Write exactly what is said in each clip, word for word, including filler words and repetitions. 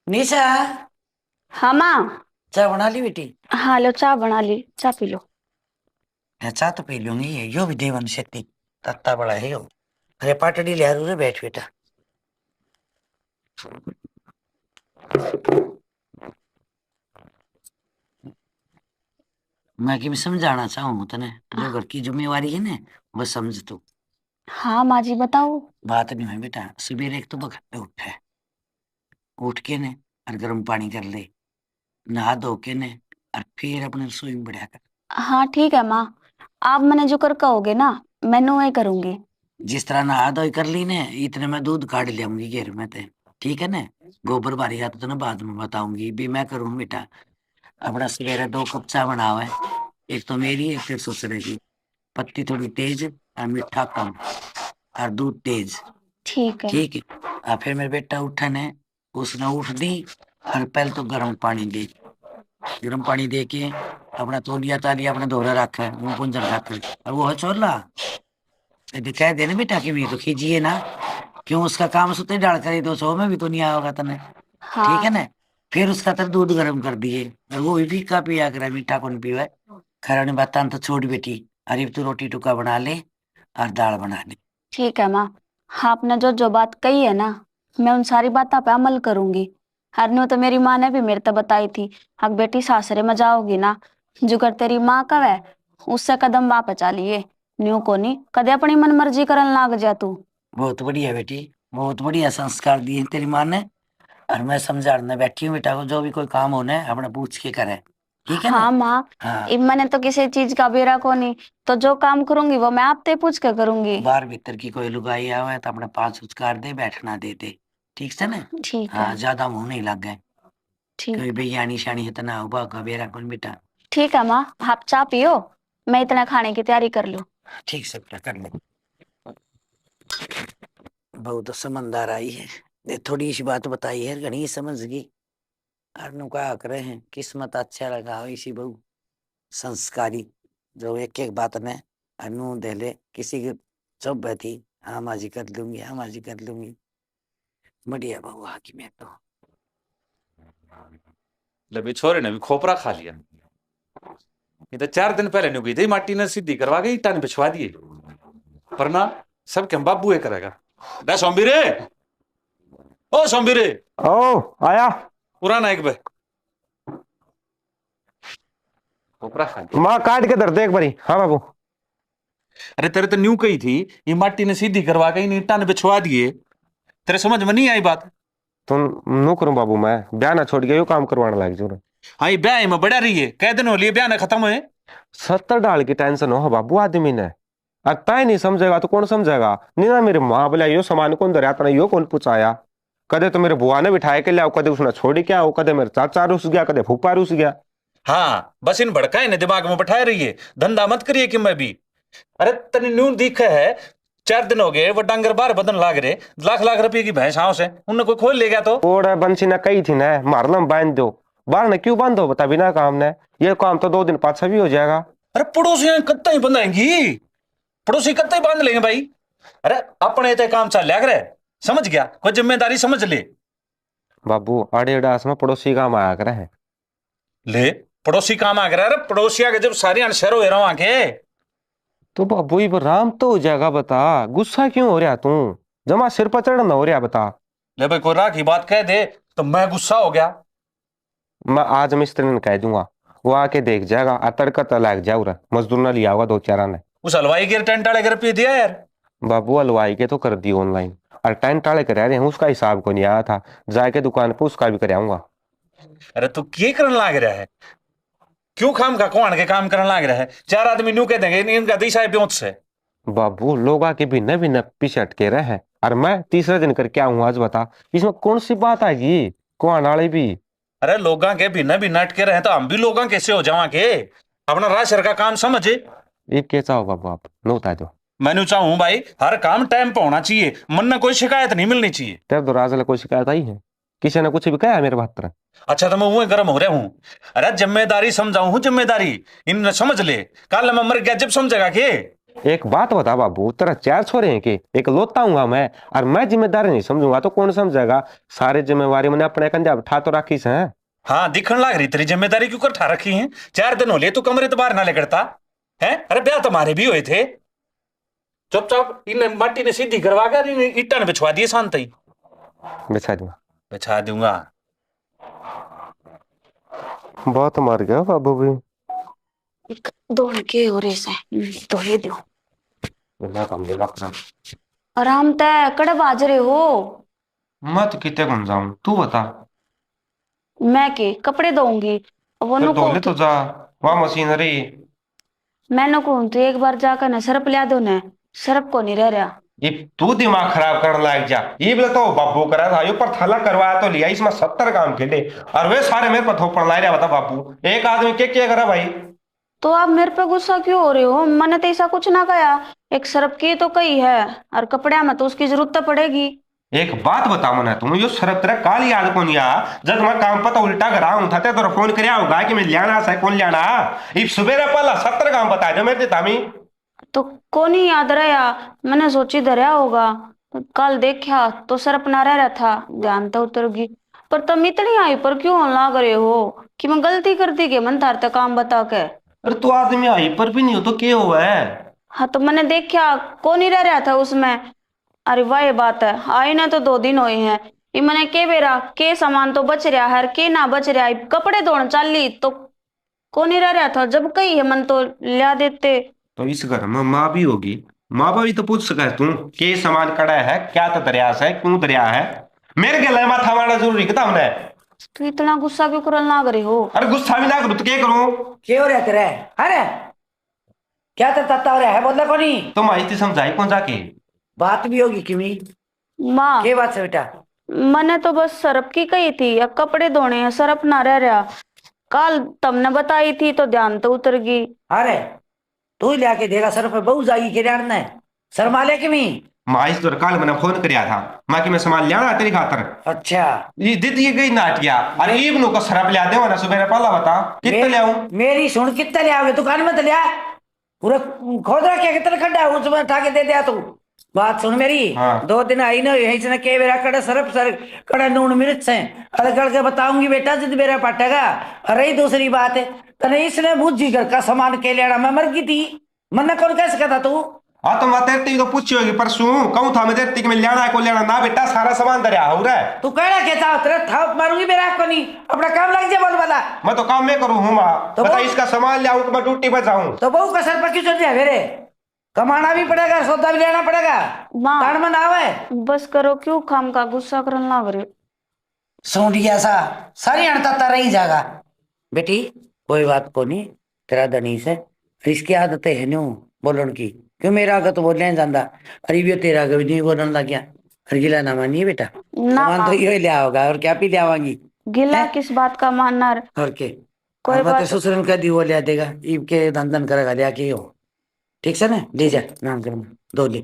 निशा। हाँ माँ। चाय बना ली बेटी? हाँ, लो, चाय बना ली, चाय पी लो। मैं चाय तो पी लूंगी, यो भी देवन सेती तत्ता बड़ा है यो। अरे पाटड़ी ले रू रे, बैठ बेटा। मैं किम समझाना चाहूँ तने, जो हाँ। घर की जिम्मेवारी है ना, वो समझ तू। हाँ माँ जी, बताओ। बात नहीं है बेटा, सवेरे एक तो बखत पे उठे, उठ के ने और गर्म पानी कर ले, नहा धो के ने और फिर अपने रसोई में बढ़िया कर। हाँ ठीक है माँ, आप मने जो कर कहोगे ना, मैं न्यू ही करूंगी। जिस तरह नहा धोई कर ली ने, इतने में दूध काढ़ लियाऊंगी घेर में ते, ठीक है ना? गोबर भारी हाथ तो ना बाद में बताऊंगी, भी मैं करूँ बेटा। अपना सवेरे दो कप चाय बनावे, एक तो मेरी, एक तेरे ससुरे की। पत्ती थोड़ी तेज और मीठा कम और दूध तेज। ठीक है। ठीक है। और फिर मेरा बेटा उठे ने, उसने उठ दी और पहले तो गर्म पानी दे, गर्म पानी दे के अपना तौलिया तालिया अपने धोरे रखे, वो गुंजन खाते। और वो है छोला, यदि कह देना बेटा कि मैं तो खींचिए ना, क्यों उसका काम सुते डाल कर दो सौ में भी तो नहीं आओगा तने। हाँ। ठीक है ना? फिर उसका तर दूध गर्म कर दिए, और वो भी फीका पिया करे, मीठा कौन पीवे। खरानी बातां तो छोड़ बेटी, अरे तू रोटी टुका बना ले और दाल बना ले। ठीक है माँ, आपने जो जो बात कही है ना, मैं उन सारी बातों पे अमल करूंगी। और न्यू तो मेरी माँ ने भी मेरे ते बताई थी, अक बेटी सासरे में जाओगी ना, जुकर तेरी माँ कवे, उससे कदम वापस आ लिए। न्यू कोनी कदे अपनी मन मर्जी करन लाग जा तू। बहुत बढ़िया बेटी, बहुत बढ़िया संस्कार दिए तेरी माँ ने। और मैं समझाने बैठी हूँ बेटा को, जो भी कोई काम हो ना अपने पूछ के करे, ठीक है ना? हाँ माँ, हाँ। इब मैंने तो किसी चीज का बेरा कोनी, तो जो काम करूंगी वो मैं आप ते पूछ के करूंगी। बाहर भीतर की कोई लुगाई आवे तो अपने पाँच उचकार दे, बैठना दे दे, ठीक से ना? ठीक हाँ, है। ज्यादा मुंह नहीं लागे। ठीक। कोई बेयानी शानी है तो ना हो, बाग का बेरा कौन बेटा। ठीक है माँ, आप चाय पियो, मैं इतना खाने की तैयारी कर लूँ। ठीक से बेटा, कर ले। बहू तो समझदार आई है, ये थोड़ी सी बात बताई है, घणी समझ गई। और नु कहा करे हैं, किस्मत अच्छा लगा हो इसी बहू संस्कारी, जो एक एक बात ने अनु दे ले, किसी की चुभ थी, हाँ माँ जी कर लूंगी, हाँ माँ जी कर लूंगी। बढ़िया बहू आ गई मैं तो। ले भी छोरे ने भी खोपरा खा लिया। ये तो चार दिन पहले न्यू गई थी, माटी ने सीधी करवा के ईटा ने बिछवा दिए। पर ना, सब के बाबू ये करेगा। ले सोमबीरे, ओ सोमबीरे। ओ, आया। पुराना एक बे। खोपरा खा लिया। माँ काट के धर दे एक बारी। हाँ बाबू। अरे तेरे तो न्यू कही थी, ये माटी ने सीधी करवा के इन ईटा ने बिछवा दिए। तेरे समझ में नहीं आई बात? तो नु करूं बाबू, मैं ब्याह ना छोड़ के यो काम करवाने लग जूं। हाँ, ये ब्याह में बड़ा रही है, कै दिन हो लिए ब्याह ना खत्म हुए? सत्तर ढाल की टेंशन हो बाबू आदमी ने, अर तै नहीं समझेगा तो कौन समझेगा? नहीं ना मेरे माँ बोला यो सामान कौन धरया तने, यो कौन पहुँचाया? कदे तो मेरे बुआ ने बिठाए के लाओ, कदे उसने छोड़ के आओ, कदे मेरे चाचा रुस गया, कदे फूफा रुस गया। हाँ, बस इन भड़का इन्हें दिमाग में बैठाए रही है, धंधा मत करिए कि मैं भी। अरे तने न्यू दिखे है, चार दिन हो गए, वो डांगर बाहर बदन लाग रहे, लाख लाख रुपए की भैंस आओ से, उनने कोई खोल ले गया तो? ओड़ा बंसी ने कही थी ना, मारना बांध दो। बाहर ने क्यों बांधो बता, बिना काम ने? ये काम तो दो दिन पाछा भी हो जाएगा। अरे पड़ोसियां कत्ता ही बंधाएंगी, पड़ोसी कत्ता ही बांध लेंगे भाई। अरे अपने ते काम चल लिया करे, समझ गया, कोई जिम्मेदारी समझ ले। बाबू, आड़े अड़ास में पड़ोसी काम आया करे हैं। ले, पड़ोसी काम आ गया। अरे पड़ोसिया के जब सारे अनसर हो रहा के। तो बाबू, इब राम तो हो जाएगा, बता, गुस्सा क्यों हो रहा तू? जमा सिर पर चढ़ना हो रहा, बता। ले भाई, कोई राह की बात कह दे तो मैं गुस्सा हो गया। मैं आज मिस्त्री ने कह दूंगा, वो आके देख जाएगा, आ तड़का तो लाग जाओ रे, मजदूर ना लिया होगा दो चार ने। उस हलवाई के टेंट वाले घर पे दिया यार। बाबू, हलवाई के तो कर दी ऑनलाइन, और टेंट वाले करा रहे हैं, उसका हिसाब को नहीं आया था, जाके दुकान पे उसका भी कराऊंगा। अरे तू के करन लाग रहा है? क्यों खाम खा कुहान के काम करन लाग रहा है? चार आदमी न्यू कह देंगे, "इन-, इनका दिशा है ब्योंत से।" बाबू, लोग आके भिन्न भिन्न पीछे हटके रहे हैं, और मैं तीसरे दिन करके आऊँ, आज बता, इसमें कौन सी बात आ गई? कुहान वाले भी। अरे लोगां के भिन्न भिन्न अटके रहे तो हम भी लोगां कैसे हो जावांगे? अपना राशर का काम समझ। ये के चाहो बाबू आप? नो बता दो। मैंने चाहूँ भाई, हर काम टाइम पे होना चाहिए, मन ने कोई शिकायत नहीं मिलनी चाहिए। तेरे तो राज ले कोई शिकायत आई है? किसी ने कुछ भी कहा है मेरे बात पर? अच्छा तो मैं वो गर्म हो रहा हूँ। अरे जिम्मेदारी समझाऊँ हूँ, जिम्मेदारी इनने समझ ले। कल मैं मर गया जब समझेगा के? एक बात बता बाबू, तेरा चार छोरे हैं के? एक लोता हूँ मैं, और मैं जिम्मेदारी नहीं समझूंगा तो कौन समझेगा? सारी जिम्मेवारी मैंने अपने कंधे पे उठा तो रखी से। हाँ, दिखण लाग रही तेरी जिम्मेदारी क्यों कर उठा रखी है। चार दिन हो लिए तू कमरे तो बाहर ना निकलता है। अरे, ब्याह तो हमारे भी हुए थे। चुपचाप इन माटी ने सीधी करवा कर इन ईटा ने बिछवा दिए शांत ही। बिछा दूंगा। बिछा दूंगा। बहुत मर गया बाबू भी। एक दो के हो रहे से, हम्म, धो ये दो। मैं काम दे रखना। आराम तै कड़े बाज रहे हो? मैं तो किते कौन जाऊं, तू बता। मैं के कपड़े धोऊंगी? वो फिर नु धो ले तो जा, वहाँ मशीनरी। मैंने कहूं तू एक बार जाकर ना सर्फ लिया दो ना, सर्फ को नहीं रह रहा। ये तू दिमाग खराब करने लाग जा। ये बोले तो बाबू करा था, यो पर थाला करवा तो लिया, इसमें सत्तर काम खेले, और वे सारे मेरे पर थोपण ला रहा। बता बाबू, एक आदमी के क्या करा भाई? तो आप मेरे पे गुस्सा क्यों हो रहे हो? मैंने तो ऐसा कुछ ना कहा। एक सर्फ की तो कही है, और कपड़े में तो उसकी जरूरत तो पड़ेगी। एक बात बता मने, तुम यो सर्फ तेरा काल याद कौन आ? जब मैं काम पर तो उल्टा घर आऊं था, ते तेरा फोन करया होगा कि मैं लियाना से कौन लियाना। इब सुबेरे पहला सत्तर काम बता दो मेरे तामी। तो कोनी याद रहा, मैंने सोची धरया होगा। कल देखा तो सर्फ ना रह रहा था, ध्यान तो उतर गई। पर तुम इतनी हाइपर क्यों होने लाग रहे हो? कि मैं गलती कर दी के मन थार तक काम बता के? अरे, तू आदमी हाइपर भी नहीं हो तो के हो है? हाँ, तो मैंने देखा कोनी रह रहा था उसमें। अरे वाह, ये बात है, आई ना तो दो दिन हुए हैं। ये मैंने के बेरा के सामान तो बच रहा है, के ना बच रहा है, कपड़े धोने चाली तो कोनी रह रहा था, जब कही है मन तो लिया देते। तो इस घर में माँ भी होगी, माँ भी तो पूछ सके तू, के सामान कड़ा है, क्या तो दरिया है, क्यों दरिया है? मेरे गला माथा मारना जरूरी किता हमने? तू इतना गुस्सा क्यों करन लाग रहे हो? अरे गुस्सा भी ना करूँ तो क्या करूँ? के हो रहा तेरे? अरे क्या तो तत्ता हो रहा है, बोलना कोनी? तो माई थी समझाई कौन जाके? बात भी होगी किमी? माँ, के बात है बेटा? मैंने तो बस सर्फ की कही थी, या कपड़े धोने हैं, सर्फ ना रह रहा। काल तुमने बताई थी तो ध्यान तो उतर गई। अरे तू ही लिया के देगा सर्फ, बहू जागी के रहने। शर्मा ले किमी? माँ, इस दौर काल मैंने फोन करया था, माँ की मैं सामान लियाना तेरी खातर। अच्छा। ये दे दिए गई नाटिया। अरे ईब नु का सर्फ लिया दे ना, सुबह पहला बता कितने ले आऊं? मेरी सुन, कितने ले आओगे? दुकान में तो लिया, पूरा खोद रखे, कितने खड्डा है उसमें, उठा के दे दिया तू। बात सुन मेरी, हाँ। दो दिन आई ना हुई है, इसने के बेरा कड़े सर्फ सर, कड़े नून मिर्च से अलग अलग बताऊंगी बेटा, जिद बेरा पाटेगा। और रही दूसरी बात, तने इसने बूझी घर का सामान के लेना, मैं मर गई थी, मन्ने कौन कह सकता तू? हाँ, तो मैं तेरे तो पूछी होगी परसों, कहूँ था मैं तेरे कि मैं लेना है, को लेना ना बेटा, सारा सामान धरया हो रहा है। तू कहना क्या चाहत रे? थाप मारूंगी मेरा को नहीं, अपना काम लग जा बोल वाला। मैं तो काम में करूँ हूँ माँ, तो बता वो इसका सामान ले आऊँ कि मैं ड्यूटी पर जाऊँ? तो बहू का सर पर क्यों चढ़ रहा है मेरे? कमाना भी पड़ेगा, सौदा भी लेना पड़ेगा। माँ, ताण में ना आवे। बस करो, क्यों खाम का गुस्सा करन लाग रहे हो? सूंडिया सा, सारी अणताता रही जागा। बेटी, कोई बात कोनी, तेरा धनी से, इसकी आदत है न्यू बोलण की, क्यों मेरा आगे तो बोलिया नहीं जाता, अरे ये तेरा आगे भी नहीं बोलण लग गया, अरे गिला ना मानिए बेटा, ना सामान तो माँ। यो ही लिया होगा, और क्या पी लियावांगी? गिला हैं? किस बात का मानना? और के? कोई अब तो बात। ससुरन का दियो लिया देगा, इब के धन धन करेगा, लिया के हो। ठीक से ना, ले जा, नाम कर दो ले।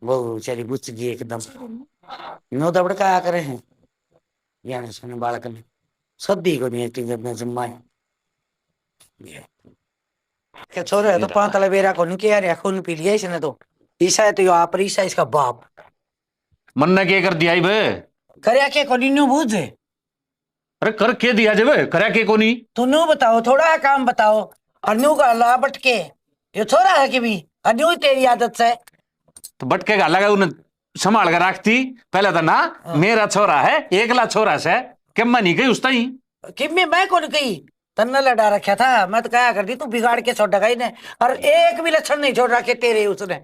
वो बेचारी गुस्स गई एकदम। नो दबड़का आ करे हैं। यानी सुने बालक ने। सदी को नहीं, एक जब मैं जम्मा है। ये। क्या छोरे है तो पांतला बेरा को नहीं किया रे, खून पी लिया इसने तो। ईसा है तो यो आप, ईसा इसका बाप। मन्ने के कर दिया इब? करया के को न्यू बूझ। अरे कर के दिया जब, करया के कोनी? तू न्यू बताओ, थोड़ा काम बताओ। और न्यू का ला बटके, यो छोरा है कि भी? और न्यू ही तेरी आदत से। तो बटके का लगा उन्हें संभाल कर रखती पहले तो ना। हाँ। मेरा छोरा है, एकला छोरा से, के मैं नहीं गई उस ताई। किम्मी मैं कौन गई? तन्ने लड़ा रखा था, मैं तो कहा कर दी तू बिगाड़ के छोड़ गई ने। और एक भी लक्षण नहीं छोड़ रखे तेरे उसने।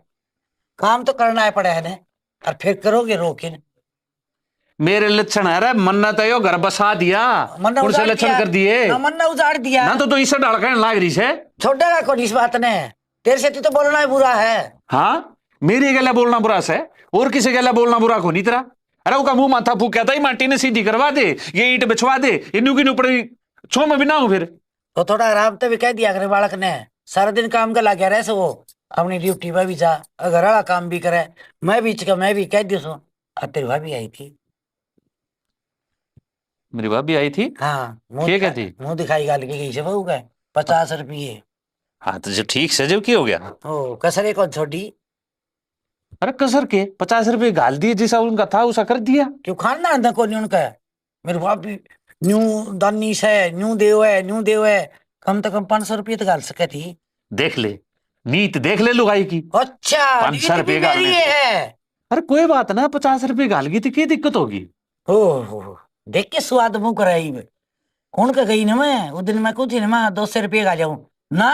काम तो करना है पड़ा है ने, और फिर करोगे रो के ने। मेरे लक्षण है रे, मन्ना तो यो घर बसा दिया। मन्ना कौन से उजाड़ लक्षण दिया। कर दिए? ना मन्ना उजाड़ दिया। ना तो, तो इसे डाल कहने लाग रही से। छोड़ेगा कौन इस बात ने? तेरे से तो बोलना ही बुरा है। हाँ, मेरे गेला बोलना बुरा से, और किसी गेला बोलना बुरा को नहीं तेरा। अरे उसका मुंह माथा फूक कहता ही माटी ने सीधी करवा दे, ये ईंट बिछवा दे, इन्नू की नुपड़ी छो में भी ना हो फिर। तो थोड़ा आराम ते भी कह दिया करे बालक ने, सारा दिन काम का लाग्या रहे से वो, अपनी ड्यूटी पे भी जा, घर वाला काम भी करे, मैं बीच का मैं भी कह दियो सो। आ तेरी भाभी आई थी। मेरी भाभी आई थी? हाँ, मुंह के दिखा-, कहती? मुंह दिखाई गाल के गई से बहू का, पचास रुपये। हाँ, तो जो ठीक से जो की हो गया? ओ, कसर एक और छोड़ी। अरे, कसर के? पचास रुपये घाल दिए, जैसा उनका था, उसा कर दिया। क्यों खान ना आंदा कोनी उनका? मेरे बाप भी न्यू दानी से, न्यू देव है, न्यू देव है, कम तो कम पाँच सौ रुपये तो घाल सके थी। देख ले, नीत देख ले लुगाई की। अच्छा, पाँच सौ नीत रुपये भी घाल मेरी दे। है। अरे, कोई बात ना, पचास रुपये घाल गई तो क्या दिक्कत होगी? ओहो, देख के स्वाद मुंह कराई। कौन का गई ना मैं, उस दिन मैं कुछ ना, मैं दो सौ रुपये घाल जाऊं ना,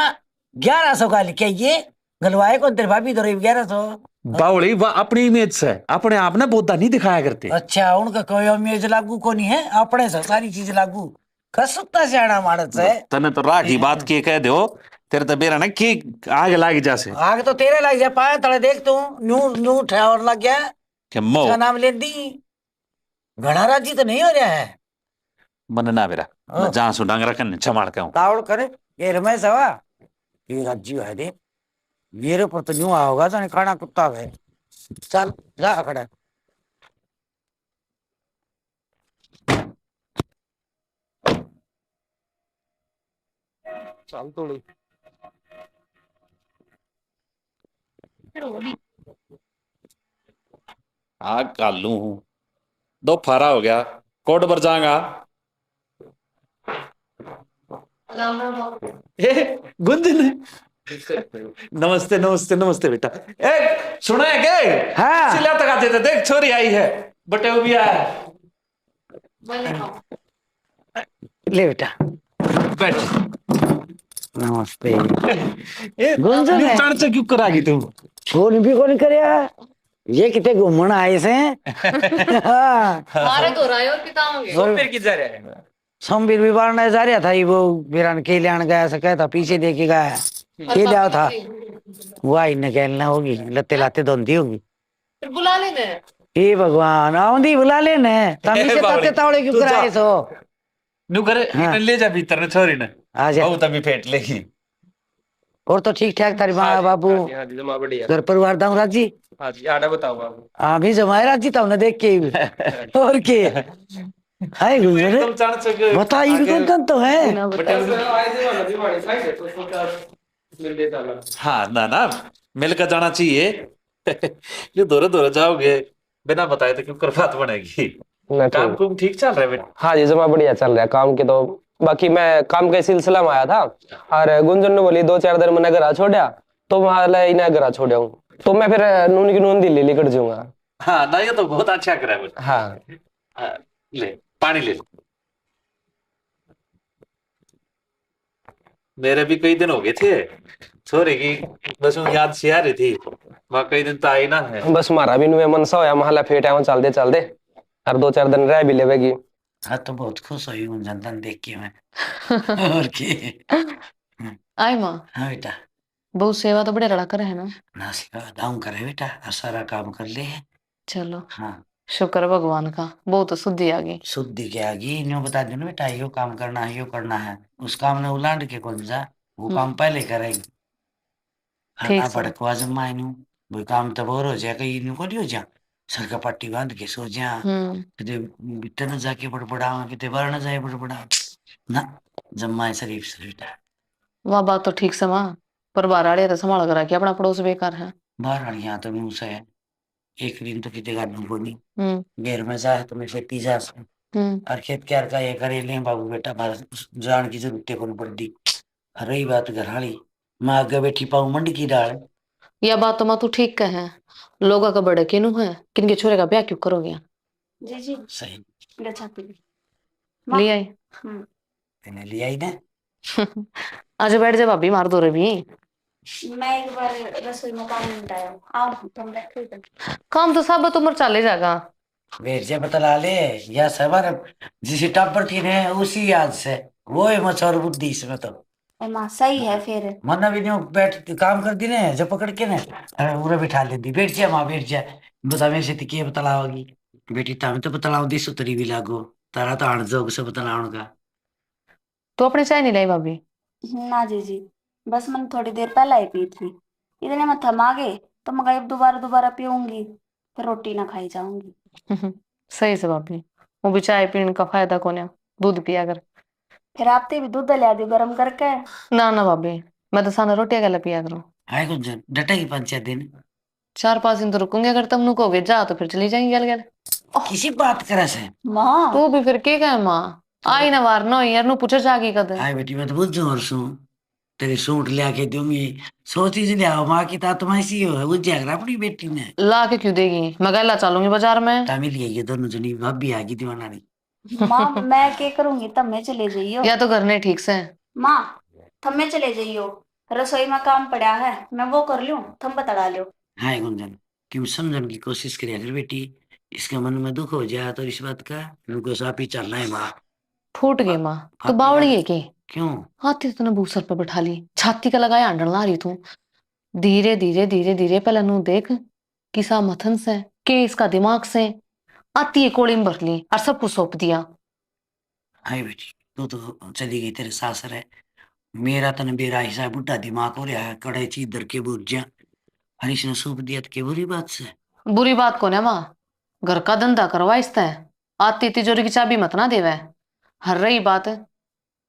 ग्यारह सौ घाल के ये गलवाए कौन तेरे भाभी तो रही ग्यारह सौ। बावली, वह अपनी इमेज से अपने आप ने बोधा नहीं दिखाया करते। अच्छा, उनका कोई इमेज लागू को नहीं है, अपने से सारी चीज लागू। कसुत्ता सियाणा माणस है। तने तो राठी बात के कह दो, तेरे तो बेरा ना के आग लाग जा से। आग तो तेरे लाग जा, पाया तले देख तू, न्यू, न्यू ठहर लग गया। के मो। उसका नाम लेंदी। घणा राजी तो नहीं हो रहा है। मन ना बेरा, मैं हाँ। जहाँ सु डांगरा कन छमाड़ के हूँ। तावड़ करे, ये रमेश हवा, ये राजी है दे। मेरे पर तो न्यू आओगा, जाने काना कुत्ता है। चल, जा खड़ा। चल तो ले। आ कालू हूँ, दो फारा हो गया, कोट पर जाऊंगा। ए, गुंजन। नमस्ते, नमस्ते, नमस्ते बेटा। ए, सुना है के? हाँ। सिला तक आते थे, देख छोरी आई है, बटे भी आया। ले बेटा। बैठ। नमस्ते। ए, गुंजन न्यू है। चाण से क्यों करा गई तू? फोन भी कौन करया? ये किते घूमण आए से? हाँ। मारे तो राय और किताओगे। और फिर किधर है? संबीर भी बारने जा रहा था, ये वो बिरान के लेण गया से कहता पीछे देखे गया। के लिया था? वो आई ने कहना होगी, लत्ते लाते धोंदी होगी। फिर बुला लेने। हे भगवान, आउंदी बुला लेने। तमी हे से बावड़ी, ताते तावड़े क्यों तू जा। कराए सो? न्यू करे, हाँ। इन्हें ले जा भीतर ने छोरी ने। आ जा। बहुत अभी फेंट लेगी। और तो ठीक ठाक थारी माँ, हाँ जी, बाबू? हाँ जी, हाँ जी, जमा बढ़िया। घर परिवार दाऊ राजी? हाँ जी, आड़ा बताओ बाबू। हाँ, भी जमाए राजी तो हमने देख के ही। और के? हाय गुजरे। एकदम चाणचक बता, ये आगे कौन कौन तो है? बिना बताए। बटन से आए थे वाला भी हमारे साइड है, तो सोचा मिल लेता ना। हाँ, ना, ना, मिल के जाना चाहिए। ये धोरे धोरे जाओगे, बिना बताए तो क्यों कर बात बनेगी? ना, काम ठीक। कुम ठीक चल रहा है बेटा? हाँ जी, जमा बढ़िया चल रहा है काम के तो। बाकी मैं काम के सिलसिला में आया था और गुंजन ने बोली दो चार दिन मैंने घर आ छोड़ा, तो वहाँ ले इन्हें घर आ छोड़ा हूँ। तो मैं फिर नून की नून दिल्ली निकल जाऊंगा। हाँ, ना, ये तो बहुत अच्छा करा है बेटा। हाँ। हाँ, ले, पानी ले ले। मेरे भी कई दिन हो गए थे, छोरे की बस यूं याद सी आ रही थी, मैं कई दिन तो आई ना है। बस म्हारा भी नुए मन सा होया, महला फेट आऊं चल दे, चल दे, और दो चार दिन रह भी लेवेगी। हाँ, तो बहुत खुश हुई हूँ जनतन देख के मैं। और के? आई माँ। हाँ बेटा। बहू सेवा तो बड़े रड़ा करे है ना? ना सेवा दाऊं करे बेटा, और सारा काम कर ले। चलो, हाँ। शुक्र भगवान का, बहुत शुद्धि आ गई। शुद्धि के आ गई, न्यू बता दो ना बेटा, यो काम करना है, यो करना है, उस काम ने उलांड के कौन जा, वो हम्म। काम पहले करेगी। हाँ, ठीक ना से। भड़कवा जमा इनू, वो काम तब और हो जाए, कहीं इनू को नहीं हो जा, सर का पट्टी बांध के सो जा, हम्म। किते भीतर न जाके बड़बड़ावा, किते बाहर न जाए बड़बड़ावा, ना, जमा है शरीफ से बेटा। वाह, बात तो ठीक से माँ, पर बाहर वाले तो संभाल कर रखे, अपना पड़ोस बेकार है। बाहर वाली यहाँ तो न्यू से है। एक दिन तो किते गालू कोनी। हम्म। घर में जा तो मैं खेती जा से। हम्म। और खेत क्यार का ये करे ले बाबू बेटा, बाहर जान की जरूरत कोनी पड़ती। रही बात घर वाली, मैं आगे बैठी पाऊं मंड की डाल। या बात तो माँ तू ठीक कहे, लोगों का बड़े किनू है, किनके छोरे का ब्याह क्यों करोगे? जी, जी। सही। गच्छापि। ले आई। हम्म। तने ले आई ना? आज बैठ जा भाभी, मार दो रे भी। मैं एक बार रसोई में पानी निपटाया हूँ। आओ, तुम बैठो इधर। काम तो सब तुम चाले जागा। बैठ जा, बतला ले, या सबर जिसी टाबर थी ने, उसी याद से। वो है मछोर बुद्धि इसमें तो। ए माँ, सही है फिर। मन्ना भी न्यू बैठ काम कर दी ने, जो पकड़ के ने, अरे, उरे बिठा लेती। बैठ जा माँ, बैठ जा। बता, मेरे से के बतलाओगी? बेटी, तम तो बतलाओ दी सुतरी भी लागो। तारा तो आण जोग से बतलाउण का। तो अपने चाय नहीं लाई भाभी? ना जीजी, बस मैंने थोड़ी देर पहला ही पी थी। इतने में थम आ गए, तो मैं कहा, अब दोबारा, दोबारा पीऊंगी, फिर रोटी ना खाई जाऊंगी। सही से भाभी, वो भी चाय पीने का फायदा कोन्या, दूध पिया कर। फिर आप ते भी दूध लिया दो गरम करके। ना, ना भाभी, मैं तो सामने रोटियां गल पिया करूं। हाय गुंजन, डटेगी पांच छह दिन? चार पांच दिन तो रुकूंगी, अगर तुम नु कहोगे जा तो फिर चली जाएंगी गल गल। किसी बात करे से? माँ। तू भी फिर के कहे माँ? आई ना वार ना हो यार, नु पूछे जागी कद? हाय बेटी, मैं तो बुझ और सू। तेरे सूट लिया के दूंगी। सौ चीज ले आओ, माँ की तो आत्मा ऐसी हो है, वो जागर अपनी बेटी ने। ला के क्यों देगी? मैं गला चलूंगी बाजार में। तामी लिए ये दोनों जनी, भाभी आ गई दीवाना नहीं। माँ, मैं के करूंगी, थम्मे चले जाइयो। या तो घर ने ठीक से। माँ, थम्मे चले जाइयो, रसोई में काम पड़ा है, मैं वो कर लूं, थम बतड़ा लो। हाय गुंजन, क्यों समझण की कोशिश करया कर बेटी, इसके मन में दुख हो जाए तो इस बात का, नु को सापी चलना है माँ। फूट गई माँ, तो बावली है के? क्यों? हाथी तो तने बहुत सर पर बैठा ली, छाती का लगाया हांडण ला रही तू। धीरे धीरे धीरे धीरे पहले नू देख, किसा मथन से, के इसका दिमाग से। आती है कोली में भर ली और सब कुछ सौंप दिया। हाय बेटी, तू तो चली गई तेरे सासरे, मेरा तने बेरा हिसा बुढ़ा दिमाग हो रहा है, कड़े चीज धर के बुझ जा, और इसने सौंप दिया तो के बुरी बात से? बुरी बात कोने माँ, घर का धंधा करवा इसते, आती तिजोरी की चाबी मत ना देवे। हर रही बात,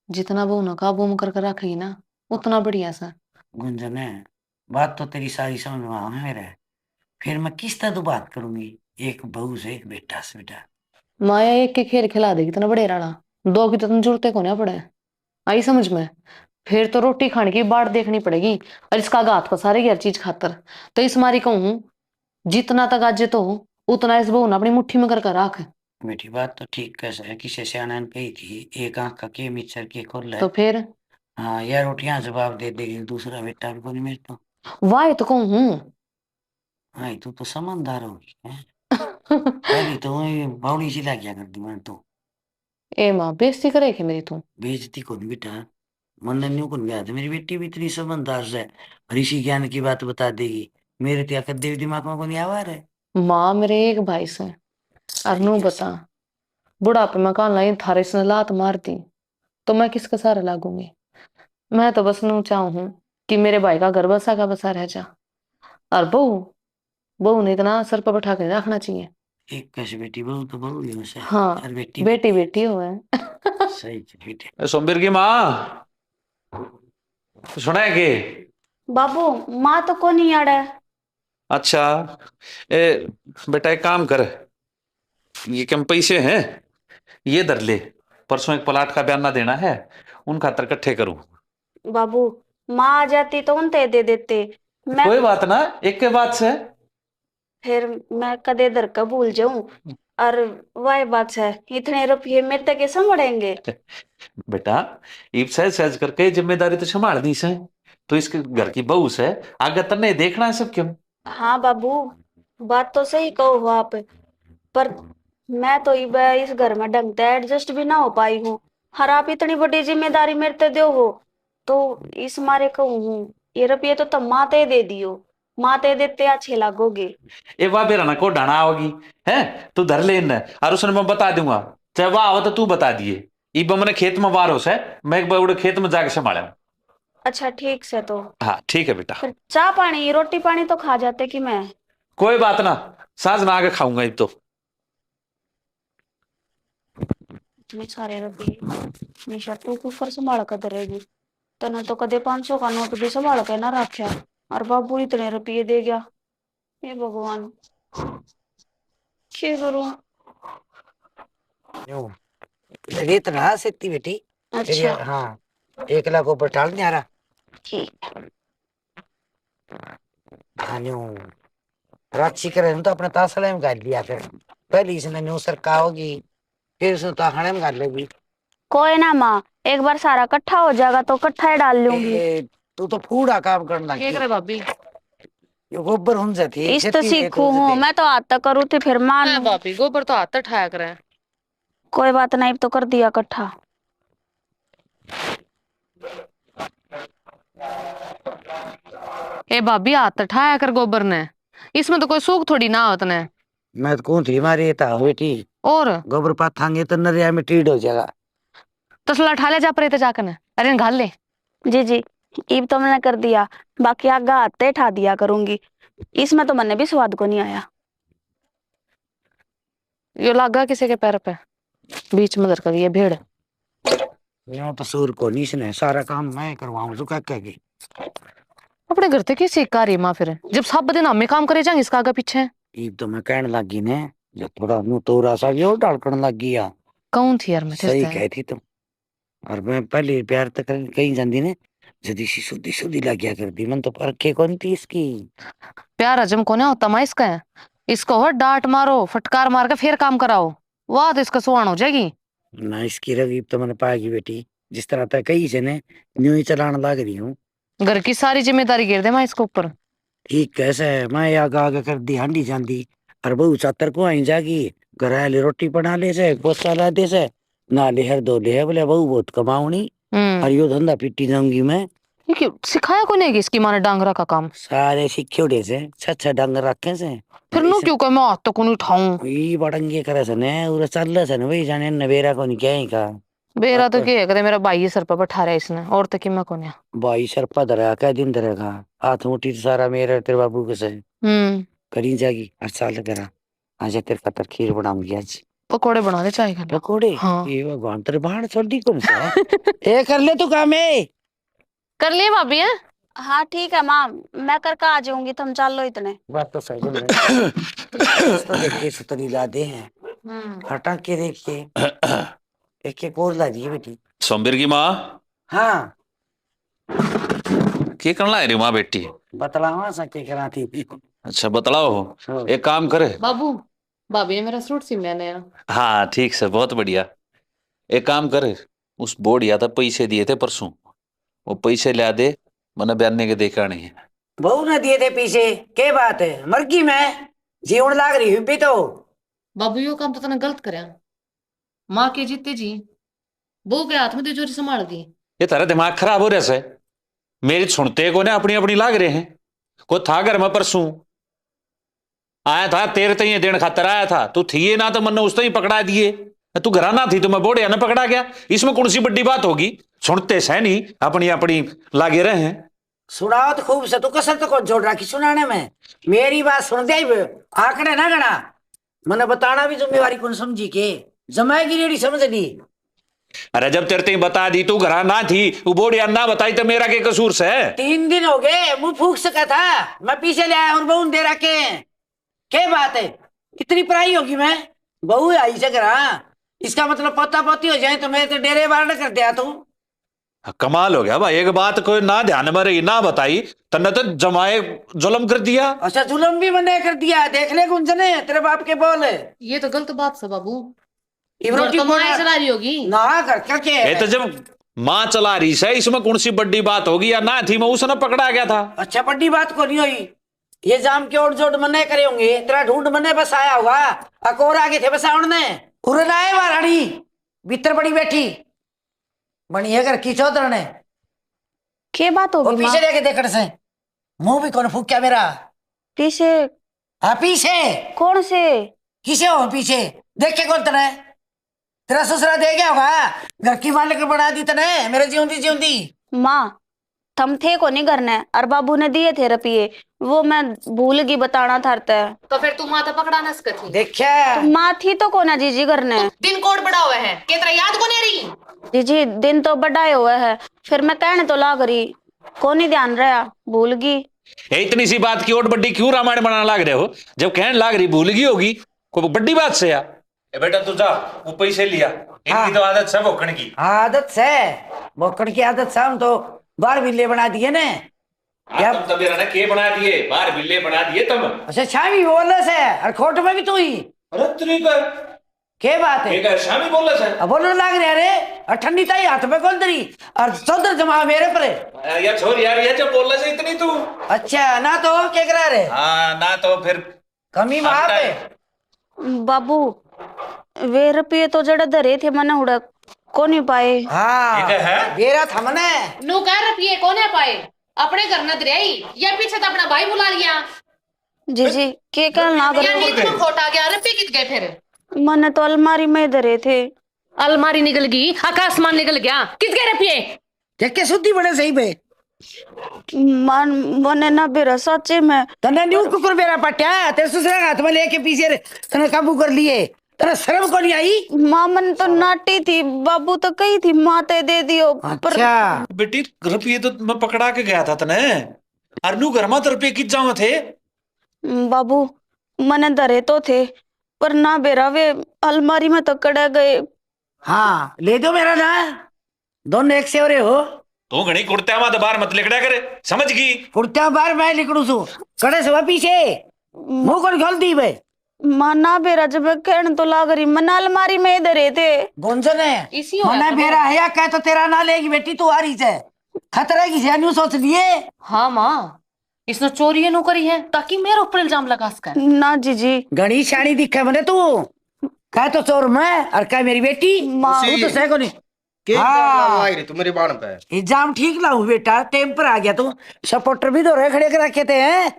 जितना बहू ने काबू में करके रखेगी ना, उतना बढ़िया सा। गुंजन, बात तो तेरी सारी समझ में आ मेरे, फिर मैं किस तरह तो बात करूंगी? एक बहू से, एक बेटा से बेटा। माया एक के खेल खिला देगी इतना बड़े राणा, दो की तो तुम जरूरत को ना पड़े। आई समझ में? फिर तो रोटी खाने की बाट देखनी पड़ेगी। और इसका घात को सारे की हर चीज खातर। तो इस मारी कहूँ, जितना तक आज तो हो, उतना इस बहू ने अपनी मुट्ठी में करके रख। बेटी, बात तो ठीक कह सै, किसे सियाणे ने कही थी, एक आंख का के मिचर के खोले। तो फिर? हाँ, यह रोटियां जवाब दे देगी, दूसरा बेटा भी कोनी मेरे तो। वाह, ये तो कहूँ हूँ। हाँ, तू तो समझदार होगी, हैं? पहली तो वही बावली सी लाग्या कर दी मैंने तो। ए माँ, बेइज्जती करे के मेरी तू? बेइज्जती कोनी बेटा, मन्ने न्यू कोनी याद, मेरी बेटी भी इतनी समझदार से, और इसी ज्ञान की बात बता देगी। मेरे तो या कदे भी दिमाग में कोनी आवा रे। माँ, मेरे एक भाई से, और नू बता, बुढ़ापे में कान लाई थारे इसने लात मार दी, तो मैं किसके सहारे लागूंगी? मैं तो बस नू चाहूँ हूँ कि मेरे भाई का घर बसा का बसा रह जा। और बहू, बहू ने इतना सर पर बैठा के रखना चाहिए। एक कैसे बेटी, बहू तो बहू ही हो से। हाँ, और बेटी बेटी, बेटी हो है। सही है बेटी। ए, सोमबीर की माँ, सुना है के? बाबू, माँ तो कोनी आड़े। अच्छा, ए, बेटा, एक काम कर, ये कम पैसे हैं, ये धर ले, परसों एक प्लाट का बयाना देना है, उन खातर इकट्ठे करूँ। बाबू, माँ आ जाती तो उनते दे देते। मैं कोई बात ना, एक के बात से। फिर मैं कदे धर के भूल जाऊं, और वह बात है, इतने रुपये मेरे तक कैसे मड़ेंगे? बेटा, इब सहज सहज करके जिम्मेदारी तो संभाल दी से, तो इसके घर की बहू से, आगे तन्ने देखना है सब क्यों? हाँ बाबू, बात तो सही कहो हो आप, पर मैं तो इब इस घर में ढंग से एडजस्ट भी ना हो पाई हूँ, और आप इतनी बड़ी जिम्मेदारी मेरे ते दो हो, तो इस मारे कहूँ हूँ, ये रुपये तो तम माँ ते दे दियो, माँ ते देते अच्छे लागोगे। ए, वाह बेरा ना को ढाणा आओगी, हैं? तू धर ले इन्हें, और उसने मैं बता दूंगा, चाहे वाह हो तो तू बता दिए। इब मैंने खेत में वार हो से, मैं एक बार उड़े खेत में जाके संभाला। अच्छा, ठीक से तो। हाँ, ठीक है बेटा। फिर चाय पानी, रोटी पानी तो खा जाते कि मैं। कोई बात ना, सांझ में आके खाऊंगा इब तो। इतने सारे रुपये, निशा तू कुकर संभाल कर धरेगी। तने तो कदे पाँच सौ का नोट भी संभाल के ना रखा, और बाबू इतने रुपये दे गया। हे भगवान, के करूं? यूं, रेत ना सेती बेटी। अच्छा। फिर, हाँ, एक लाख ऊपर टाल न्यारा। ठीक। हाँ, न्यू राक्षी करे तो अपने तासले में गाल लिया कर। पहले इसने न्यू सरका होगी, फिर इसने ताहने में गाल लेगी। कोई ना माँ, एक बार सारा इकट्ठा हो जाएगा तो इकट्ठा ही डाल लूंगी। ए, तू तो फूड़ा काम करना के की। करे भाभी? ये गोबर हुन जाती है, इस तो खेती में सीखू तो हूँ, जाती। मैं तो हाथ तक करूँ थी, फिर मान। ए भाभी, गोबर तो हाथ तक ठाया करे। कोई बात नहीं, तो कर दिया इकट्ठा। ए भाभी, हाथ ठाया कर गोबर ने, इसमें तो कोई सूख थोड़ी ना आवत ने। मैं तो कहूँ थी, मारी ये तो बेटी। और? गोबर पाथांगे तो नरिया में टीड हो जाएगा। तसला ठा ले जा परे ते जाकने, अरे घाल ले। जी, जी, इब तो मैंने कर दिया, बाकी आगा हाथ ते ठा दिया करूंगी। इसमें तो मन्ने भी स्वाद को नहीं आया। यो लागा किसी के पैर पे, बीच में धर कर ये भेड़। यूं तो सूर को नहीं इसने, सारा काम मैं करवाऊं जो कह कह के। अपने घर ते कैसे का रही माँ फिर, जब सब दिन हमें काम करे जाएंगे इसका आगे पीछे? इब तो मैं कहने लग गई ने, जब थोड़ा मुंह तोरा सा भी और डालकन लग गया। कौन थी यार मैं तेरे सही से? कही थी तुम। और मैं पहले प्यार तो कर, कहीं जाती ने, जदी सी सुधी सुधी लग गया कर दी। मन तो परखे कौन थी इसकी। प्यार हजम कोने होता माँ इसका। इसको हो डांट मारो, फटकार मार के फिर काम कराओ, वाह तो इसका सुहान हो जाएगी। ना इसकी रगीब तो मैंने पाएगी बेटी, जिस तरह तय कही से ने, न्यू ही चलान लाग रही हूँ। घर की सारी जिम्मेदारी गिर दे माँ इसके ऊपर। ठीक कैसे मैं आगा आगा कर दी हांडी जांदी, और बहू चातर को आई जागी, घर आले रोटी बना ले से, पोछा ला दे से, ना ले हर दो ले है, बोले बहू बहुत कमावनी, हम्म। और यो धंधा पिट्टी जाऊंगी मैं। ये क्यों सिखाया कोने कि इसकी माँ ने डांगरा का काम? सारे सीखे उड़े से, छह छह डांगर रखे से। फिर नु ऐसे क्यों कहे मैं हाथ तक नहीं उठाऊं? ई बड़ंगे करे से ने, उरे चल से ने, वही जाने नवेरा को नहीं क्या ही का। बेरा तो के है, कदे मेरा भाई सर पर बैठा रहा इसने, और तो किम्मा कोन्या। भाई सर पर धरा, कै दिन धरेगा? हाथ मुट्ठी तो सारा मेरा तेरे बाबू के से। हम्म। करी जागी, और चाल करा। आज तेरे खातर खीर बनाऊंगी आज। पकोड़े बना दे चाय के। पकोड़े? हाँ। ये भगवान, तेरे बाण छोड़ी कौन सा? ए, कर ले तू काम, ए। कर लिए भाभी, हैं? हाँ, ठीक है माँ, मैं करके आ जाऊंगी, तुम चल लो इतने। बात तो सही है। तो देखिए, सुतरी ला दे हैं। हम्म। हटा के देखिए। एक, एक और ला दिए बेटी। सोमबीर की माँ। हाँ। के करन लाग रही माँ बेटी? बतलावा सा के करा थी। अच्छा, बतलाओ। हाँ। एक काम करे। बाबू, भाभी ने मेरा सूट सिम्या नया। हाँ, ठीक से, बहुत बढ़िया। एक काम करे, उस बोढ़िया तो पैसे दिए थे परसों, वो पैसे ला दे, मैंने बयाने के देके आने हैं। बहू ने दिए थे पैसे, के बात है? मरगी मैं, जीवन लाग रही हूँ भी तो। बाबू, यो काम तो तने गलत करया। माँ के जीते जी बहू के हाथ में तिजोरी संभाल दी। ये थारा दिमाग खराब हो रहा से। मेरी सुनते को ना, अपनी अपनी लाग रहे हैं। को था घर में परसों आया था, तेरे तई देण खातर आया था, तू थी ना तो मन्ने उस तई पकड़ा दिए। तू घरा ना थी तो मैं बोढ़िया ने पकड़ा गया। इसमें कौन सी बड़ी बात होगी? सुनते सै नहीं, अपनी अपनी लागे रहे हैं। सुनाओ तो खूब से, तू कसर तो कौन छोड़ रखी सुनाने में। मेरी बात सुन दे, आंकड़े ना गणा। मने बताना भी जिम्मेवारी कौन समझी के? जमाएगी रेडी समझ ली। अरे जब तेरे तई बता दी, तू घरा ना थी, वो बोढ़िया ना बताई तो मेरा के कसूर से? तीन दिन हो गए, मुंह फूक सका था, मैं पीछे ले आया और बहू ने दे रखे। के बात है, इतनी पराई होगी मैं? बहू आई से घरा, इसका मतलब पोता पोती हो जाए तो मेरे तो डेरे बार कर दिया तू। हाँ, कमाल हो गया भाई, एक बात कोई ना ध्यान में रही, ना बताई, तन्ने तो जमाए जुल्म कर दिया। अच्छा, जुल्म भी मन्ने कर दिया, देख ले गुंजने, तेरे बाप के बोल। ये तो गलत बात से बाबू। इब घर रोटी तो माँ कौन ही चला रही होगी। ना, घर का के ये है? तो जब माँ चला रही से, इसमें कौन सी बड़ी बात होगी? या ना थी, मैं उसने पकड़ा गया था। अच्छा, बड़ी बात को नहीं हुई। ये जाम के ओट जोट मन्ने करे होंगे, तेरा ढूंढ मन्ने बस आया होगा। अकोर आगे थे बस आवण ने। उरे ना आए महारानी, भीतर बड़ी बैठी। बनी है घर की चौधर ने। के बात वो होगी पीछे माँ? लेके देखण से, मुंह भी कौन फूक्या मेरा। पीछे? हाँ, पीछे। कौन से? किसे हो पीछे? देखे कौन तने? तेरा ससुरा दे गया होगा, घर की मालिक बना दी तने, मेरे जीवंदी जीवंदी। माँ, थम थे कोनी घर ने, और बाबू ने दिए थे रुपये, वो मैं भूल गई बताना थारते। तो फिर तू माँ तो पकड़ा ना सकती। देखा? तो माँ थी तो कोना जीजी घर ने। तू दिन कोड बड़ा हुआ है, के तेरा याद कोनी रही? जीजी, दिन तो बड़ा ही हुआ है, फिर मैं कहने तो लाग रही, कोनी ध्यान रहा, भूल गई। ए, इतनी सी बात की ओट बड्डी क्यों रामायण बनाना लाग रहे हो? जब कहने लाग रही भूल गई होगी, कोई बड्डी बात से या? ए बेटा, तू जा, वो पैसे लिया। इनकी हाँ। तो आदत से भोकण की। हाँ, आदत से, भोकण की आदत से। हम तो बाहर बिल्ले बना दिए ने। हाँ, या तुम तो मेरा ना के बना दिए, बाहर बिल्ले बना दिए तुम। अच्छा, शामी बोले से, और खोट में भी तू ही। अरे तेरी का। के बात है? के का शामी बोले से? अब बोलने लाग रहा रे, और ठंडी ताई हाथ में कौन धरी, और चौधर जमा मेरे पर है। अरे यार छोड़ यार, ये जो बोले से इतनी तू। अच्छा, ना तो के करा रे? हाँ, ना तो फिर कमी माफ है। बाबू, वे रुपये तो जड़े धरे थे, मने उड़े कोनी पाए। हाँ, ठीक है। बेरा था मने। नु कह रुपये कोने पाए, अपने घर न धरयाई, या पीछे तो अपना भाई बुला लिया। जीजी, के कहन लाग या रहे हो? नींद में खोट आ गया, रुपये कित गए फिर? मने तो अलमारी में धरे थे। अलमारी निकल गई, आकाशमान निकल गया, कित गए रुपये? देख के सुधी बड़े सही बे। मन, मने ना बेरा सच्चे में। तन्ने न्यू कुकुर बेरा पट्या, तेरे ससुरा हाथ में लेके पीछे रे, तन्ने काबू कर लिए। तेरा शर्म को नहीं आई? माँ, मन तो नाटी थी, बाबू तो कही थी, माँ ते दे दियो, पर अच्छा। बेटी, रुपये तो मैं पकड़ा के गया था तने, और नू घर में तो रुपये कित जावा थे? बाबू, मने धरे तो थे, पर ना बेरा वे अलमारी में तो कड़े गए। हाँ, ले दो मेरा ना, दोनों एक से हो रहे हो। तू घणी कुर्त्या में तो बाहर मत लिकड़ा कर, समझ गई? कुर्त्या बाहर मैं लिकड़ू सू, कड़े से पीछे मुंह कौन खोल दी बे? माँ, ना बेरा जब मैं कहन तो लाग रही, मना अलमारी में धरे थे। गोंजन है, इसी होया मना था बेरा बेरा। है या कह तो तेरा ना लेगी बेटी, तू आ रही से खतरे की से न्यू सोच लिए। हाँ माँ, इसने चोरी नु करी है ताकि मेरे ऊपर इल्जाम लगा सके। ना जीजी। घणी शानी दिखे मने तू, कह तो चोर मैं और कह मेरी बेटी। माँ। तू तो सह को नहीं। के हाँ। इल्जाम लाए रे तू मेरी बाण पे? इल्जाम ठीक लाऊं बेटा, टेम पर आ गया तू। सपोर्टर भी तो रहे खड़े कर रखे थे हैं,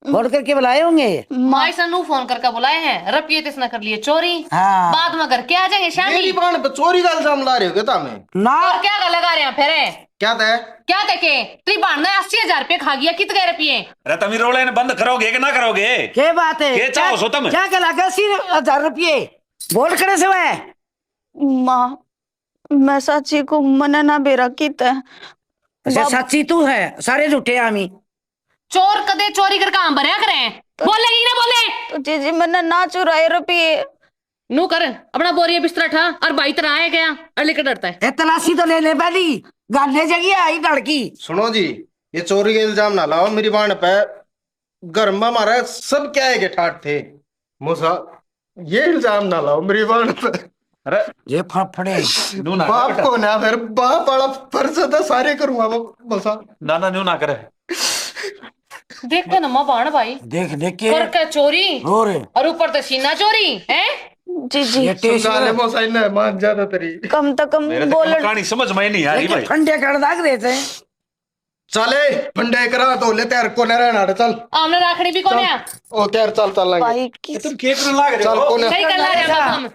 फोन करके बुलाए होंगे। माँ, इसने नू फोन करके बुलाए हैं, रुपये तिसने कर लिए चोरी। हाँ। बाद में घर के आ जाएंगे शामी। मेरी बाण पे चोरी का इल्जाम ला रहे हो क्या तामे? ना। और क्या का लगा रहे हैं फिर? क्या तय? क्या तय के? तेरी बाण ने अस्सी हजार रुपये खा गया, कित गए रुपये? अरे तमी रोले ने बंद करोगे कि ना करोगे? के बात है? के चाहो सो तम? क्या के लागे अस्सी हजार रुपये? बोल करे से वह। माँ, मैं साची को, मने ना बेरा कित है। अच्छा, बाबू। साची तू है, सारे झूठे आमी। चोर कदे चोरी कर काम भरया करे। बोलेगी ना बोले? तो जीजी, मने ना चुराए रुपये। नू कर, अपना बोरिया बिस्तरा ठा और भाई तेरा आया गया, अगले के डरता है। ए, तलाशी तो ले ले पहली, गाले जगी आई डर की। सुनो जी, ये चोरी का इल्जाम ना लाओ मेरी बाण पे। घर में हमारा सब क्या है के ठाठ थे। मूसा, ये इल्जाम ना लाओ मेरी बाण पे। अरे ये फाफड़े। नू ना बाप कर बेटा। को ना, फिर बाप वाला फर्ज था, सारे करूंगा वो, मूसा। ना, ना, न्यू ना करे। देखे ना माँ बाण भाई। देख, देख के। करके चोरी। और? और ऊपर तो सीना चोरी, हैं? जीजी। ये टेस्ट समझा ले है। मौसा, इन्हें मान ज्यादा तेरी। कम तो कम मेरे तो बोल। कहानी समझ में ही नहीं आ रही भाई। फंडे कर दाग रहे थे। चले, फंडे करा तो ले, तेरे को न रहना, चल। हमने राखड़ी भी कोन्या। ओ, तेरे चल, चल लेंगे। भाई की तुम केक में लाग रहे चल, हो। कोने। सही कर ला रहे हो हम।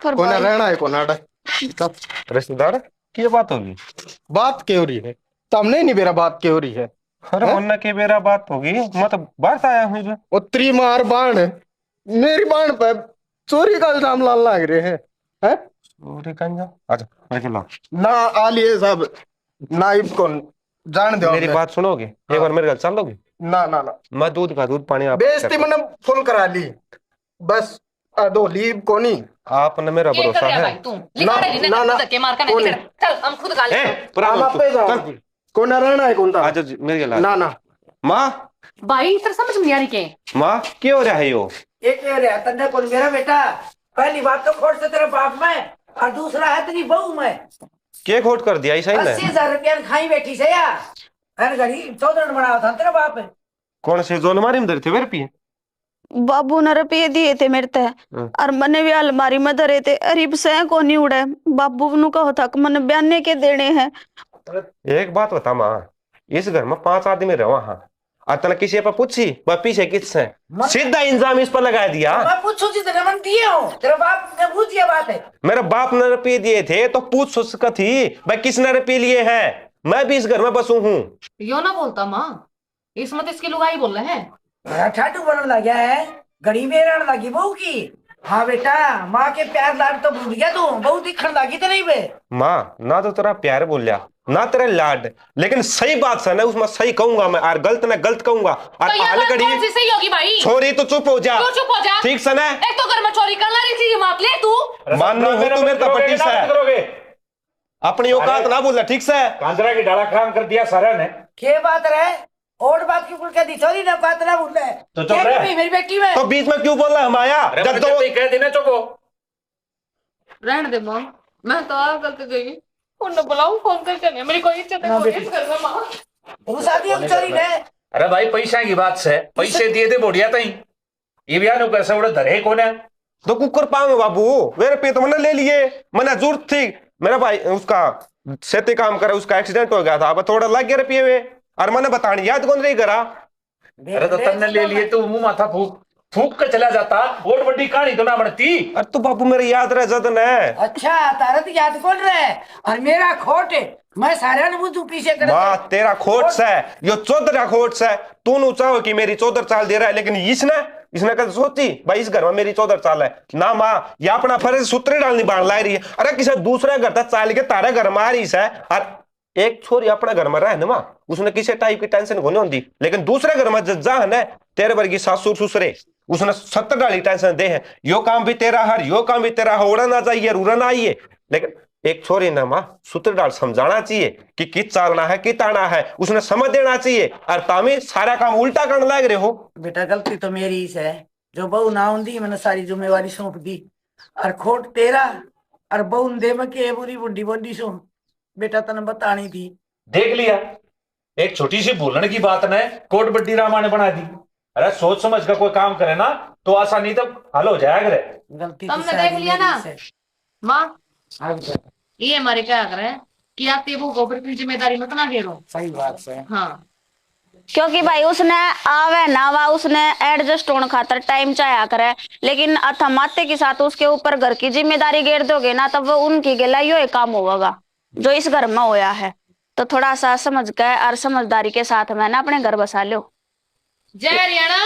पर कोने भाई। रहना है, कोने अड़ा। चल। रिश्तेदार, के बात होगी? बात के हो रही है? तमने नहीं बेरा बात के हो रही है? अरे हैं? मन्ना के बेरा बात होगी, मैं तो बाहर से आया हूँ इधर। ओ तेरी मार बाण, मेरी बाण पे चोरी का इल्जाम लान लाग रहे हैं, हैं? चोरी का इल्जाम? अच्छा, मेरे को ला। ना आ लिए साहब, ना इब कौन जान दो मेरी हमने। बात सुनोगे? एक हाँ। बार मेरे घर चल दोगे? ना, ना, ना। मैं दूध का दूध पानी आप बेइज्जती कर मैंने फुल करा ली। बस, आ, दो लीव कोनी। आपने मेरा ये भरोसा कर ले है? भाई तू, ना, लिखा ले, ना, ना, ना, धक्के मार कर कोनी। निकल। चल, हम खुद गा ले। ए, पर हम आप आपे जाओ। चल। कोना रहना है कौन था? आजा जी, मेरे गला। ना, ना। माँ। भाई, तेरे समझ में नहीं आ रही के? माँ, क्या हो रहा है यो? ये क्या हो रहा है? तन्ने कौन मेरा बेटा? पहली बात तो खोट से तेरे बाप में, और दूसरा है तेरी बहू में। क्या खोट कर दिया ऐसा ही ने? अस्सी हजार रुपया खाई बैठी से यार। हर घड़ी चौधरण बनाया था तेरा बाप। कौन से जोन मारी में धरे थे मेरे पिए? बाबू ने रुपये दिए थे मेरे ते, हाँ। और मने भी अलमारी में धरे थे। अरे इब सह कोनी उड़े। बाबू नु कहो था कि मने बयाने के देने हैं। एक बात बता माँ, इस घर में पांच आदमी रहा हाँ, और तने किसी पे पूछी, वह पीछे किस है? सीधा इल्जाम इस पर लगा दिया। मैं पूछू जी, तेरे मन दिए हो, तेरे बाप ने पूछ दिया बात है। मेरे बाप ने रुपये दिए थे तो पूछ उसका थी, भाई किसने रुपये लिए हैं? मैं भी इस घर में बसू हूँ। यो ना बोलता माँ, इसमें तो इसकी लुगाई बोले है। बड़ा ठाडू बनन लग गया है, घड़ी बेरण लगी बहू की। हाँ बेटा, माँ के प्यार लाड तो भूल गया तू, बहू दिखण लगी तो नहीं बे? माँ, ना तो तेरा प्यार बोलिया, ना तेरा लाड, लेकिन सही बात से ना उसमें सही कहूंगा मैं, और गलत ना गलत कहूंगा। और तो ये हाल बात घड़ी कौन सी सही होगी भाई? छोरी तो चुप हो जा। क्यों चुप हो जा? ठीक से ना? एक तो घर में चोरी कर ला रही थी, ये मात ले तू। मानू हूँ तू मेरे तो पट्टी से। अपनी औकात ना भूलना, ठीक से? कांजरा की डाला काम कर दिया सारा ने। के बात रहे? और बात की कुल कह दी, छोरी ने बात ना भूले। तो चुप रह। मेरी बेटी में। तो बीच में क्यों बोल रहा है हम आया? अरे जब तो कह देना चुप हो। रहने दे माँ, मैं तो आ गलत गई। उन्हें बुलाऊं फोन करके, नहीं, मेरी कोई इज्जत नहीं, इस घर में माँ। वो शादी हम चोरी ने। अरे भाई, पैसा की बात से, पैसे दिए थे बोडिया ताई। ये भी आनो कैसे उड़े धरे कोने? तो कुकर पावे बाबू, मेरे पे तो मैंने ले लिए, मैंने जरूरत थी। मेरा भाई उसका सेती काम करे, उसका एक्सीडेंट हो गया था, अब थोड़ा लग गया रुपये वे, और मैंने बताने याद कौन रही करा। अरे तो तन्ने ले लिए, तू मुंह माथा फूक फूक के चला जाता, बहुत बड़ी कहानी तो ना बनती। अरे तो बाबू मेरे याद रह जद ने। अच्छा, तारा तो याद कौन रहे? और मेरा खोट, मैं सारे ने बुझू पीछे कर। वाह, तेरा खोट से, यो चौधरा खोट से। तू नु चाहो कि मेरी चौधर चाल दे रहा है, लेकिन इसने इसने कद सोची भाई इस घर में मेरी चौधर चाल है ना माँ, या अपना फर्ज सूत्र डाल निभान लाग रही है। अरे किसी दूसरे घर तक चाल के तारे घर में आ रही है। और एक छोरी अपने घर में रहे ना माँ, उसने किसी टाइप की टेंशन को नहीं होती, लेकिन दूसरे घर में ज- जा है ना, तेरे वर्गी सासुर ससुरे, उसने सत्तर डाली टेंशन दे है, यो काम भी तेरा हर, यो काम भी तेरा है, उड़न आ जाइए, उड़न आइए। लेकिन एक छोरी ने माँ सूत्र डाल समझाना चाहिए कि कित चालना है, कित आना है, उसने समझ देना चाहिए। और तामी सारा काम उल्टा करने लग रहे हो। बेटा, गलती तो मेरी ही है, जो बहू ना आंदी, मैंने सारी जिम्मेवारी सौंप दी। और खोट तेरा, और बहू ने दे मैं के बुरी बुंडी बोली सो, बेटा, तने बतानी थी। देख लिया, एक छोटी सी भूलण की बात ने कोर्ट बड्डी रामायण बना दी। अरे, सोच समझ का कोई काम करे ना, तो आसानी तो हल हो जाया करे। गलती तुमने तो देख सारी लिया ना? मेरी से। माँ, हाँ बेटा, ये हमारे क्या कर रहे हैं कि आप ये वो गोबर की जिम्मेदारी मत ना घेरो। सही बात है। हाँ, क्योंकि भाई उसने आवे ना आवा, उसने एडजस्ट होने खातर टाइम चाहा करे, लेकिन अथा माते के साथ उसके ऊपर घर की जिम्मेदारी गेर दोगे ना, तब वो उनकी गेला यो ही काम होगा जो इस घर में होया है। तो थोड़ा सा समझ के और समझदारी के साथ में ना अपने घर बसा लो। जय हरियाणा।